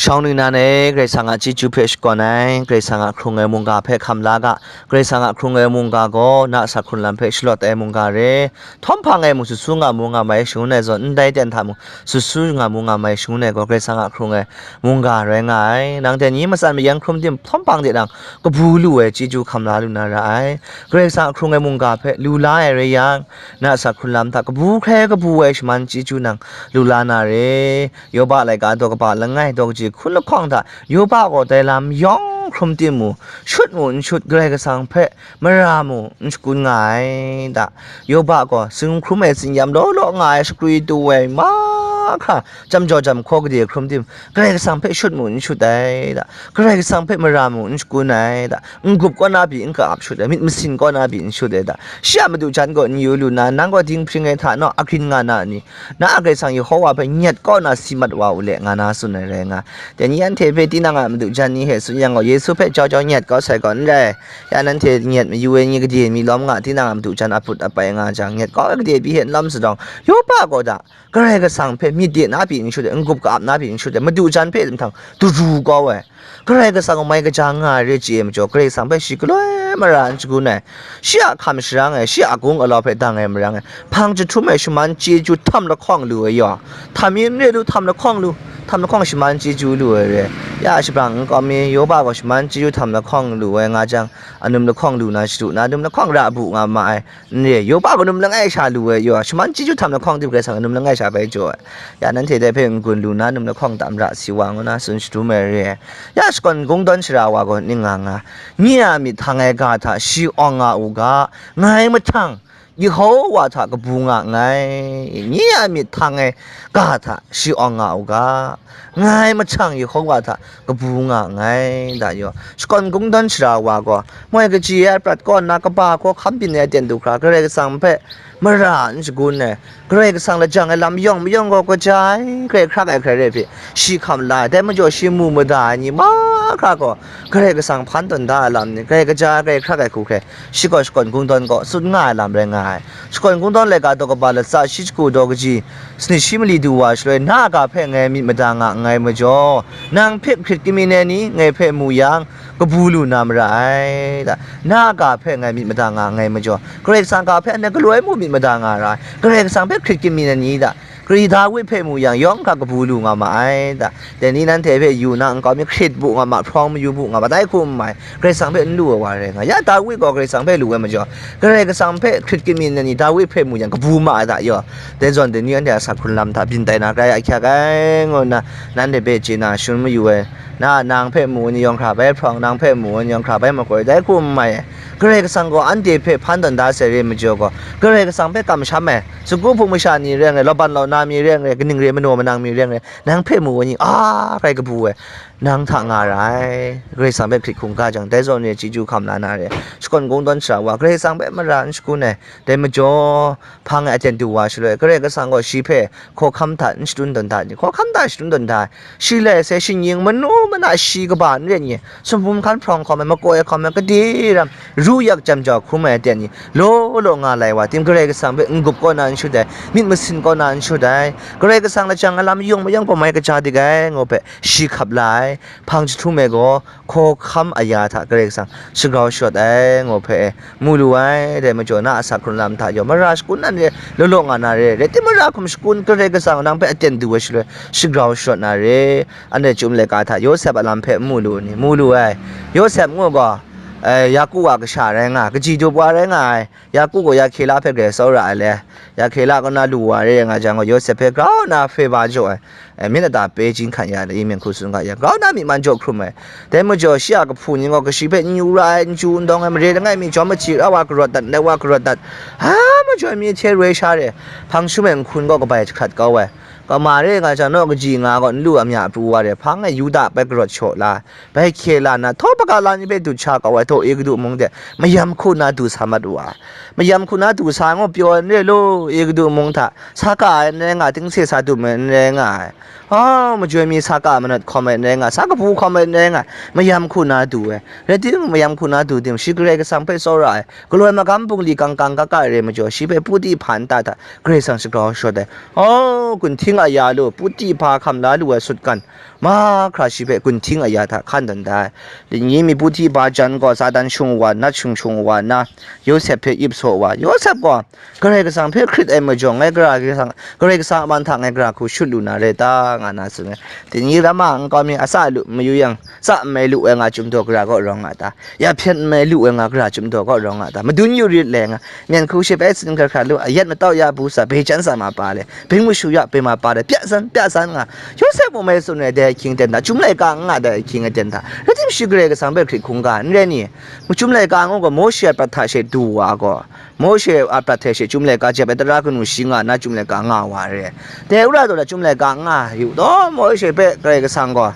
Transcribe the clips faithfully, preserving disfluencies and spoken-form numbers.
Shawng ningnan e, Karai Kasang a chyeju hpe shakawn ai, Karai Kasang a hkrung ai mungga hpe hkam la ga, Karai Kasang a hkrung ai mungga gaw na asak hkrun lam hpe shalawt ai mungga re, htawm hpang e mung sut su nga mu nga mai shangun ai zawn, ndai ten hta mung sut su nga mu nga mai shangun ai gaw, Karai Kasang a hkrung ai mungga rai nga ai. Nang ten ni matsan mayang hkrum tim htawm hpang de nang kabu lu ai chyeju hkam la lu na ra ai. Karai Kasang a hkrung ai mungga hpe lu la ai rai yang, na asak hkrun lam hta kabu hkrai kabu ai shaman chyeju nang lu la na re. Yoba laika daw kaba langai daw kaji hkun lahkawng hta, Yoba gaw dai lam yawng hkrum tim mu, shut mu n shut, Karai Kasang hpe mara mu n shakun nga ai da. Yoba gaw sing hkrum ai tsinyam law law nga ai, shakrwi tu ai mahkra, jam jaw jam hkaw gade hkrum tim, Karai Kasang hpe shut mu n shut ai da. Karai Kasang hpe mara mu n shakun ai da. N-gup kaw na pyi n ka-ap shut ai, myit masin kaw na pyi n shut ai da. Shi a madu jan gaw n yu lu na, nang gaw dinghpring ai hta naw agrin nga na ni? Na a Karai Kasang Yehowa hpe nyet kaw na si mat wa u le, nga na tsun ai rai nga. Dai ni anhte hpe tinang a madu jan ni hte tsun yang gaw, Yesu hpe jau jau nyet kau sai gaw n rai. Ya nanhte nyet mayu ai ni gade mi lawm nga, tinang a madu jan aput apai nga jang, nyet kau ai gade pyi hte n lawm sadawng, Yoba gaw da, Karai Kasang hpe myit de na pyi n shut ai, n-gup ka-ap na pyi n shut ai, madu jan hpe mahtang daru kau ai. Karai Kasang mai kaja nga ai re chye ai majaw, Karai Kasang hpe shi galoi mara n shagun ai, shi a hkam sharang ai, shi a gung alau hpe dang ai marang ai, hpang jahtum ai shaman chyeju htam lahkawng lu ai yaw, htam mi n re lu, htam lahkawng lu, htam lahkawng shaman chyeju lu ai re. Ya shabrang nkau mi, Yoba gaw shaman chyeju htam lahkawng lu ai nga jang, anum lahkawng lu na shadu na, anum lahkawng ra bu nga ma ai. N re, Yoba gaw num langai sha lu ai yaw, shaman chyeju htam lahkawng tim Karai Kasang num langai sha bai jaw ai. Ya nanhte dai hpe n-gun lu na, num lahkawng tam ra si wa, ngu na tsun shadum ai re. Ya shakawn kungdawn sara wa gaw ning nga nga, nye a myit htang ai ga hta shi awng nga u ga, ngai mahtang Yehowa hta kabu nga nngai. Nye a myit htang ai ga hta shi awng nga u ga, ngai mahtang Yehowa hta kabu nga nngai, da yaw. Shakawn kungdawn sara wa gaw, moi kaji ai prat kaw nna kaba hkaw hkam byin ai aten du hkra, Karai Kasang hpe mara n shagun ai, Karai Kasang lajang ai lam yawng mayawng gaw kaja ai, grai hkrak ai hkrai re hpe, shi hkam la ai, dai majaw shi mu mada ai ni mahkra gaw, Karai Kasang hpan tawn da ai lam ni, grai kaja ai, grai hkrak ai hku hkrai, shi gaw shakawn kungdawn kaw tsun nga ai lam rai nga ai. Shakawn kungdawn laika daw kaba latsa shi shagu daw kaji, sanit shi mali du wa shaloi, na a ga hpe ngai myit mada nga nngai majaw, nang hpe hkrit kamyin ai ni ngai hpe mu yang, kabu lu na mara ai da. Na a ga hpe ngai myit mada nga nngai majaw, Karai Kasang ga hpe anhte galoi mu myit mada nga ra ai. Karai Kasang hpe hkrit kamyin ai ni da, Kari Dawi hpe mu yang, yawng hkra kabu lu nga ma ai da. Dai ni nanhte hpe yu na, nkau mi hkrit bu nga ma, hprawng mayu bu nga ma, dai hku n mai, Karai Kasang hpe n lu ai wa rai nga. Ya Dawi gaw Karai Kasang hpe lu ai majaw, Karai Kasang hpe hkrit kamyin ai ni Dawi hpe mu yang, kabu ma ai da yaw. Dai zawn dai ni anhte a asak hkrun lam hta byin tai na grai ahkyak ai, ngu nna nanhte hpe chye na shun mayu ai. Na, nang hpe mu ai ni yawng hkra bai hprawng, nang hpe mu ai ni yawng hkra bai makoi, dai hku n mai ai. Karai Kasang gaw anhte hpe hpan tawn da sai re majaw gaw, Karai Kasang hpe kamsham ai, sagu hpung masha ni rai ngai, laban launa mi rai ngai, kaning re manaw manang mi rai ngai, nang hpe mu ai ni a hkrai kabu ai, nang hta nga ra ai. Karai Kasang hpe hkrit hkungga jang, dai zawn re chyeju hkam la na re, shakawn kungdawn sara wa, Karai Kasang hpe mara n shagun ai, dai majaw, hpang ai aten du wa shaloi, Karai Kasang gaw shi hpe hkawhkam hta n shadun tawn da ni? Hkawhkam hta shadun tawn da ai. Shi lai sai, shinggyim manu mana shi kaba n ren ni? Sumhpum hkan hprawng hkawm ai, makoi hkawm ai, gade ram ru yak jam jau hkrum ai aten ni? Law law nga lai wa tim, Karai Kasang hpe n-gup kaw na n shut ai, myit masin kaw na n shut ai, Karai Kasang lajang ai lam yawng mayawng gaw mai kaja dik ai, ngu hpe shi hkap la ai. Hpang jahtum ai gaw, hkawhkam aya hta Karai Kasang shagrau shawt ai, ngu hpe mu lu ai. Dai majaw, na a asak hkrun lam hta yaw, mara shakun nan re, law law nga na re, rai timung, mara hkum shakun Karai Kasang nang hpe aten du ai shaloi, shagrau shawt na re. Anhte Chyum laika hta Yawsep a lam hpe n mu lu ni? Mu lu ai. Yawsep ngu gaw, eh, Yaku a kasha rai nga, kaji dup wa rai nga ai. Yaku gaw Rahkela hpe grai tsawra ai le, Rahkela kaw na lu wa re nga jang gaw, Yawsep hpe grau nna hpe ba jaw ai, eh, myit lata pe chying hkan ya ai, myen hku tsun ga ya, grau nna myi man jaw hkrum ai. Dai majaw, shi a kahpu ni gaw kashi hpe n yu ra ai, n chyu n dawng ai, mare langai mi jawm machyi ra wa karawt dat, ndai wa karawt dat, a majaw mi hte roi sha re, hpang jahtum ai nhkun gaw kabai jahkrat kau ai. Kama re nga jang, naw kaji nga gaw n lu a mya pru wa re, hpang e Yuda bai karawt shaw la, bai hkye la nna, htaw hpaga la ni hpe dut sha kau ai, htaw Egutu mung de mayam hku na du sa mat wa ai. Mayam hku na du sa ngu pyaw ai n re law, Egutu mung hta sa ka ai n rai nga, tingse sa dum ai n rai nga ai. Oh, majoi mi sa ka manat hkawm ai n rai nga, sa kabu hkawm ai n rai nga, mayam hku na du ai. Rai timung, mayam hku na du tim, shi Karai Kasang hpe tsawra ai, galoi magam bungli kangkang kaka re majaw, shi hpe Puti hpa nta hta Karai Kasang shagrau shawt ai. Oh, gun hting aya lu, Puti hpa hkam la lu ai sutgan, mahkra shi hpe gun hting aya hta hkan dan da ai. Linyi mi Puti hpa jan gaw Satan shung wa, nat shung shung wa na, Yawsep hpe ip saw wa. Yawsep gaw Karai Kasang hpe hkrit ai majaw, ngai Karai Kasang, Karai Kasang a man hta ngai gara hku shut lu na rai ta, nga na tsun ai. Dingyi ram a nkau mi a tsa lu mayu yang, tsa nmai lu ai nga chyum daw gara kaw rawng nga ta? Ya hpyen nmai lu ai nga gara chyum daw kaw rawng nga ta? Madun yu rit le nga, myen hku she bai tsin hkra hkra lu, a yat matau ya bu sa, bai chan sa ma pa le, bing mashu ya bai ma pa le, pya san, pya san nga. Yawsep mung mai tsun ai dai ahkying ten hta, chyum laika n nga dai ahkying ten hta, rai tim shi Karai Kasang hpe hkrit hkungga n rai ni? Chyum laika ngu gaw, Mawshe a prat hta she du wa gaw, Mawshe a prat hte she chyum laika jep ai tara kanu shi nga na chyum laika nga wa re. Dai wora taw la chyum laika nga yu taw, Mawshe hpe Karai Kasang gaw,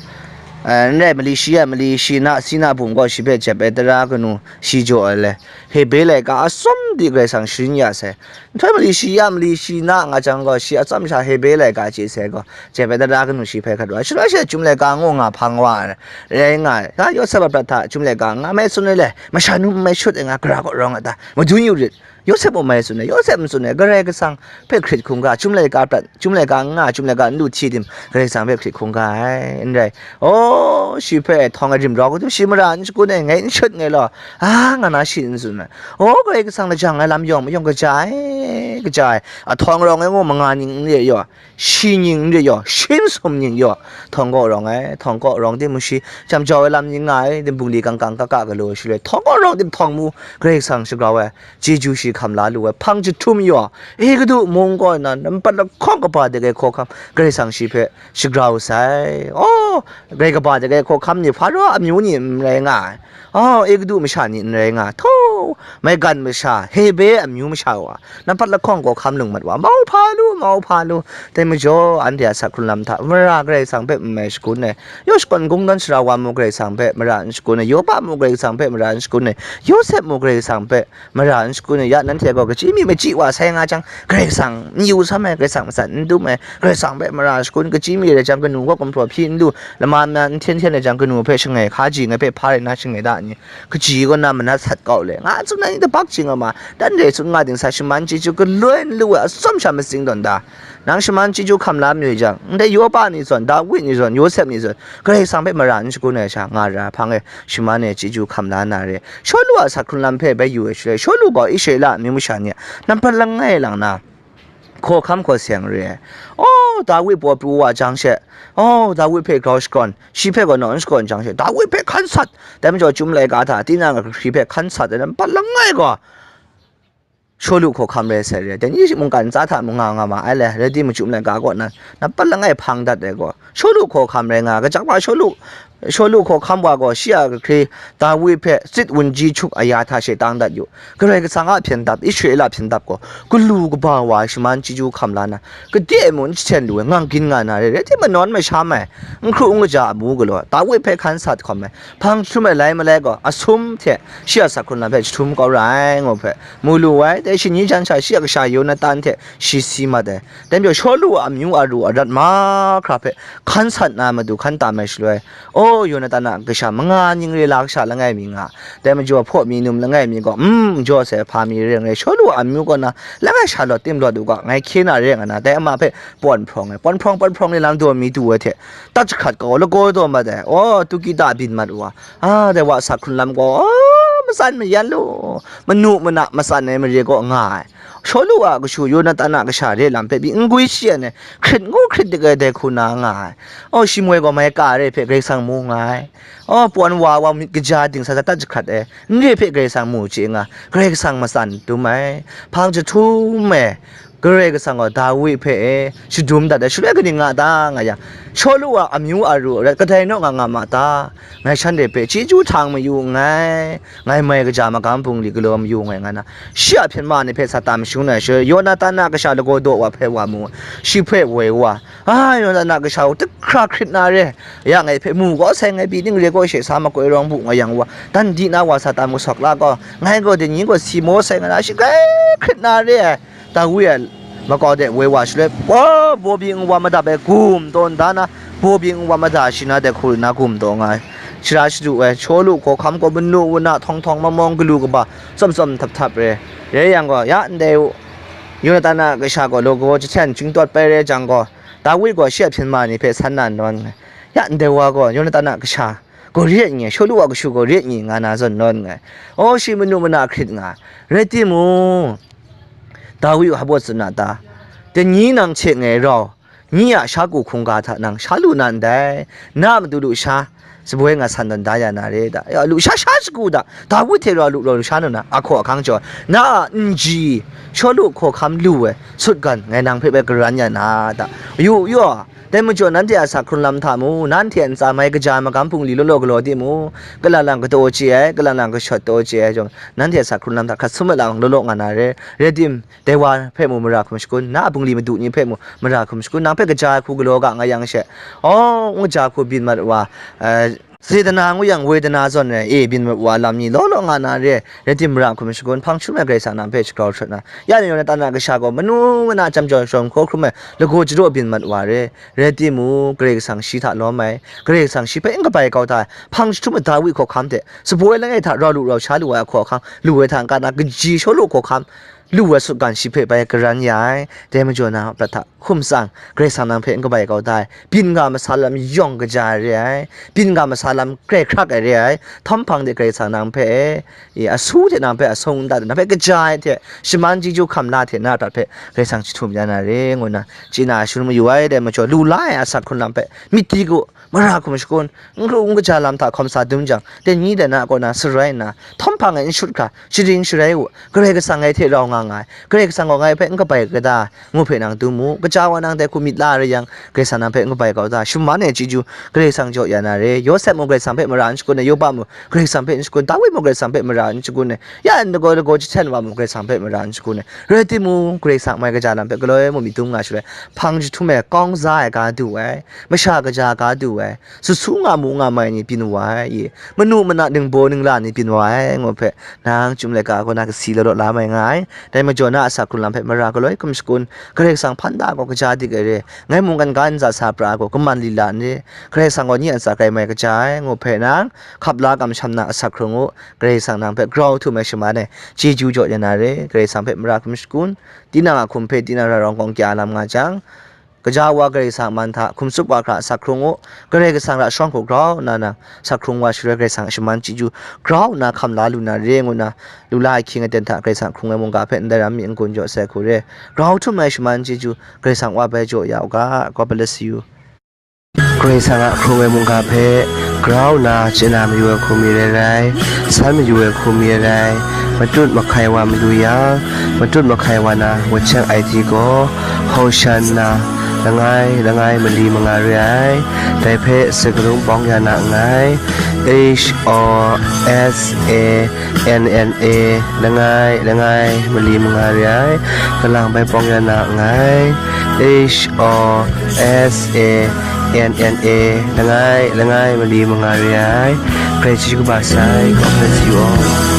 eh, n rai, mali shi a, mali shi na, Sina bum gaw shi hpe jep ai tara kanu shi jaw ai le. Hebre laika atsawm di Karai Kasang sharin ya sai. Nhtoi mali shi a, mali shi na nga jang gaw, shi atsawm sha Hebre laika chye sai gaw, jep ai tara kanu shi hpe hkat wa. Shaloi she chyum laika ngu nga hpang wa ai. Rai nga ai. Ga Yawsep a prat hta chyum laika nga mai tsun ai le, masha nu n mai shut ai nga gara kaw rawng a ta? Madun yu rit. Yawsep mung mai tsun ai, Yawsep n tsun ai, Karai Kasang hpe hkrit hkungga, chyum laika prat, chyum laika n nga, chyum laika n lu hti tim, Karai Kasang hpe hkrit hkungga ai, n rai. Oh, shi hpe htawng ai rim rau katu, shi mara n shakun ai, ngai n shut ngai law, a, nga na shi n tsun ai. Oh, Karai Kasang lajang ai lam yawng mayawng kaja ai, kaja ai, a htawng rawng ai ngu manga ning n re yaw, shi ning n re yaw, shi nsum ning yaw, htawng kaw rawng ai, htawng kaw rawng timung shi, jam jau ai lam ning nga ai, dingbungli kangkang kaka galaw ai shaloi, htawng kaw rawng tim htawng mu, Karai Kasang shagrau ai, chyeju shi hkam la lu ai, hpang jahtum yaw, Egutu mung kaw na, nampat lahkawng kaba de ai hkawhkam, Karai Kasang shi hpe shagrau sai. Oh, grai kaba de ai hkawhkam ni, Hparaw amyu ni n rai nga ai. Oh, Egutu masha ni n rai nga ai. Hto, maigan masha, Hebre amyu masha wa, nampat lahkawng kawhkam lung mat wa, mau hpa lu, mau hpa lu. Dai majaw, anhte a sak hkrun lam hta, mara Karai Kasang hpe n mai shakun ai. Yaw shakawn kungdawn sara wa mu Karai Kasang hpe mara n shakun ai. Yawpa mu Karai Kasang hpe mara n shakun ai. Yawsep mu Karai Kasang hpe mara n shakun ai. Ya, nanhte gaw kachyi mi machyi wa sai nga jang, Karai Kasang n yu sam ai, Karai Kasang matsan n dum ai, Karai Kasang hpe mara shakun, kachyi mi rai jang, kanu gaw gumhpraw hpyi n lu, lama na n hten hten rai jang, kanu hpe shangai hkaji, ngai hpe hpa rai na shangai da ni? Kaji kaw na manat sat kau le, nga tsun ai ni tabak ching a ma, dan re tsun nga ding sa, shaman chyeju galoi n lu ai, atsawm sha matsing tawn da. Nang shaman chyeju hkam la mayu jang, ndai Yawpa ni zawn, Dawi ni zawn, Yawsep ni zawn, Karai Kasang hpe mara n shakun ai sha nga ra hpang e, shaman e chyeju hkam la na re. Shawlu a sak hkrun lam hpe bai yu ai shaloi, Shawlu gaw Israela amyu masha ni a nampat langai lang na, hkawhkam hkaw seng re ai. Oh, Dawi paw pru wa jang she, oh, Dawi hpe grau shakawn, shi hpe gaw naw n shakawn jang she, Dawi hpe hkan sat, dai majaw chyum laika hta, tinang a kahkri hpe hkan sat ai nampat langai gaw, Shawlu hkawhkam rai sai re ai. Dai ni mungkan ntsa hta mung nga nga ma ai le, rai timung, chyum laika kaw na, nampat langai hpang dat ai gaw, Shawlu hkawhkam rai nga ai. Kaja wa Shawlu, Shawlu hkawhkam wa gaw, shi a kahkri Dawi hpe tsit wunji hkyuk aya hta she tang dat yu. Karai Kasang a hpyen dap, Israela hpyen dap gaw, galu kaba wa ai shaman chyeju hkam la na, kade e mung n jahten lu ai, ngang gin nga na re, rai timung, nawn masham ai, n hkru n kaja amu galaw, Dawi hpe hkan sat hkawm ai, hpang jahtum ai lai malai gaw, asum hte shi a sak hkrun lam hpe jahtum kau ra ai, ngu hpe, mu lu ai. Dai shani jan sha shi a kasha Yonatan hte shi si mat ai. Dai majaw, Shawlu a amyu aru arat mahkra hpe hkan sat na matu hkan tam ai shaloi, oh, Yonatan a kasha manga ning re la kasha langai mi nga, dai majaw hpaw mi num langai mi gaw, mm, jaw sai hpa mi re ai. Shawlu a amyu kaw na langai sha lawt tim lawt u ga, ngai hkye na re nga na, dai ama hpe pawn hprawng ai, pawn hprawng, pawn hprawng ni lam daw mi du ai hte, tat jahkrat gaw lagaw daw mat ai. Oh, tukita byin mat wa, ah, dai wa sak hkrun lam gaw, oh, matsan mayan lu, manu mana matsan ai mare kaw nga ai. Shawlu a kashu Yonatan a kasha re lam hpe pyi n gwi shi ai, hkrit ngu hkrit dik ai dai hku na nga ai. Oh, shimoi gaw mai ka re hpe Karai Kasang mu nga ai. Oh, pawn wa wa myit kaja dingsa sa tat jahkrat ai, n re hpe Karai Kasang mu chye nga, Karai Kasang matsan dum ai, hpang jahtum ai, Karai Kasang gaw Dawi hpe e shadum dat ai, shaloi kaning nga ta nga yang, Shawlu a amyu aru arat kadai naw nga nga ma ta? Ngai shanhte hpe chyeju htang mayu nngai, ngai mai kaja magam bungli galaw mayu nngai, nga na, shi a hpyen ma ni hpe Satan mashun ai shaloi, Yonatan a kasha lagaw daw wa hpe wa mu, shi hpe woi wa, a, Yonatan a kasha u, tehkra hkrit na re, ya ngai hpe mu gaw sai, ngai pyi ning re gaw she sa makoi rawng bu nga yang wa, dan di na wa Satan masawk la gaw, ngai gaw dai ni gaw si maw sai, nga na, shi grai hkrit na re ai. Dawi a makau de woi wa shaloi, wa, bawbyi nwa madap ai gum taw nda na, bawbyi nwa mada shi na de hku na gum taw nga ai. Shara shadu ai, Shawlu hkawhkam gaw manu wuna htawng htawng mawng mawng galu kaba tsawm tsawm htap htap re. Rai yang gaw, ya ndai u, Yonatan a kasha gaw lagaw jahten chyingtawt bai rai jang gaw, Dawi gaw shi a hpyen ma ni hpe san na nawn nga ai. Ya ndai wa gaw, Yonatan a kasha gaw re ai, Shawlu a kashu gaw re ai nga na zawn nawn nga ai. Aw, shi manu mana hkrit nga ai. Rai timung, Dawi hpa baw tsun a ta? Dai ni nang hte ngai rau, ni a sha ku hkungga hta nang sha lu na ndai, na a matu lusha shaboi nga san tawn da ya na re da. Ya, lusha sha shagu da, Dawi hte rau lu rau lusha nu na, ahkaw ahkang jaw, na a nji, Shawlu hkawhkam lu ai sutgan ngai nang hpe bai karan ya na da. Yu, yu, dai majaw nanhte a sak hkrun lam hta mu, nanhte a ntsa mai kaja magam bungli law law galaw timung, kalang lang kataw chye ai, kalang lang kashawt taw chye ai jawng, nanhte a sak hkrun lam hta hkrat sum ai lang law law nga na re. Rai tim, dai wa hpe mu mara hkum shakun, na a bungli madu ni hpe mu mara hkum shakun, nang hpe kaja ai hku galaw ga nga yang she, aw, n kaja hku byin mat wa, eh, Setana ngu yang, Wetana zawn ai, e, byin mat wa lam ni law law nga na re. Rai tim, mara hkum shakun, hpang jahtum ai Karai Kasang nang hpe shagrau hkrat na, ya ni Yonatan a kasha gaw manu mana chyam jaw shawng hkaw hkrum ai lagaw jadaw byin mat wa re. Rai timung, Karai Kasang shi hta lawm ai, Karai Kasang shi hpe n kabai kau da ai, hpang jahtum ai Dawi hkawhkam hte, shaboi langai hta rau lu rau sha lu ai ahkaw ahkang lu ai hta n-ga na, kaji Shawlu hkawhkam lu ai sutgan shi hpe bai karan ya ai. Dai majaw na prat hta hkum tsang, Karai Kasang nang hpe n kabai kau da ai, byin ga masa lam yawng kaja ai re ai, byin ga masa lam grai hkrak ai re ai, htawm hpang de Karai Kasang nang hpe, e, asu hte nang hpe asung nta de, nang hpe kaja ai hte, shaman chyeju hkam la hte na prat hpe Karai Kasang jahtum ya na re, ngu nna chye na shalum mayu ai. Dai majaw, lu la ai asak hkrun lam hpe myit di gu, mara hkum shakun, n kru n kaja lam hta hkawm sa dum jang, dai ni dai na kaw na sarai nna, htawm hpang e n shut hkra, sharing sharai u, Karai Kasang ngai hte rau nga nga ai, Karai Kasang gaw ngai hpe n kabai kau da, ngu hpe nang dum mu. Kaja wa nang dai hku myit la ai rai yang, Karai Kasang nang hpe n kabai kau da, shaman ai chyeju Karai Kasang jaw ya na re. Yawsep mung Karai Kasang hpe mara n shakun ai, Yoba mung Karai Kasang hpe n shakun, Dawi mung Karai Kasang hpe mara n shakun ai, ya n lagaw lagaw jahten wa mung Karai Kasang hpe mara n shakun ai. Rai timung, Karai Kasang mai kaja lam hpe galoi mung myit dum nga shaloi, hpang jahtum e kawng za ai ga du ai, masha kaja ga du ai, sut su nga mu nga mai ni byin wa ai, manu mana ningbaw ningla ni byin wa ai, ngu hpe nang chyum laika kaw na kasi law law la mai nga ai. Dai majaw na asak hkrun lam hpe mara galoi hkum shakun, Karai Kasang hpan da gaw kaja dik ai re, ngai mung kan ga ntsa sa pra gaw kaman lila n re, Karai Kasang gaw nye a ntsa grai mai kaja ai, ngu hpe nang hkap la kamsham na asak hkrung u, Karai Kasang nang hpe grau htum ai shaman e chyeju jaw ya na re. Karai Kasang hpe mara hkum shakun, tinang a hkum hpe tinang ra rawng kawng kya lam nga jang, Kaja wa Karai Kasang man hta hkum tsup wa hkra asak hkrung u, Karai Kasang ra shawng hku grau nna nang asak hkrung wa shaloi Karai Kasang a shaman chyeju grau nna hkam la lu na re ngu nna, lu la ai ahkying aten hta Karai Kasang hkrung ai mungga hpe ndai ram mi n-gun jaw sai hku re, grau htum ai shaman chyeju Karai Kasang wa bai jaw ya u ga. God bless you. Karai Kasang a hkrung ai mungga hpe grau nna chye na mayu ai hku mi rai rai, san mayu ai hku mi rai rai, matut mahkai wa mayu yang, matut mahkai wa na wuncheng ai ti gaw, Hosanna, langai, langai mali manga re ai. Dai hpe sakarung pawng ya na nngai, H O S A N N A, langai, langai mali manga re ai. Kalang bai pawng ya na nngai, H O S A N N A, langai, langai mali manga re ai. Karai chyeju kaba sai, God bless you all.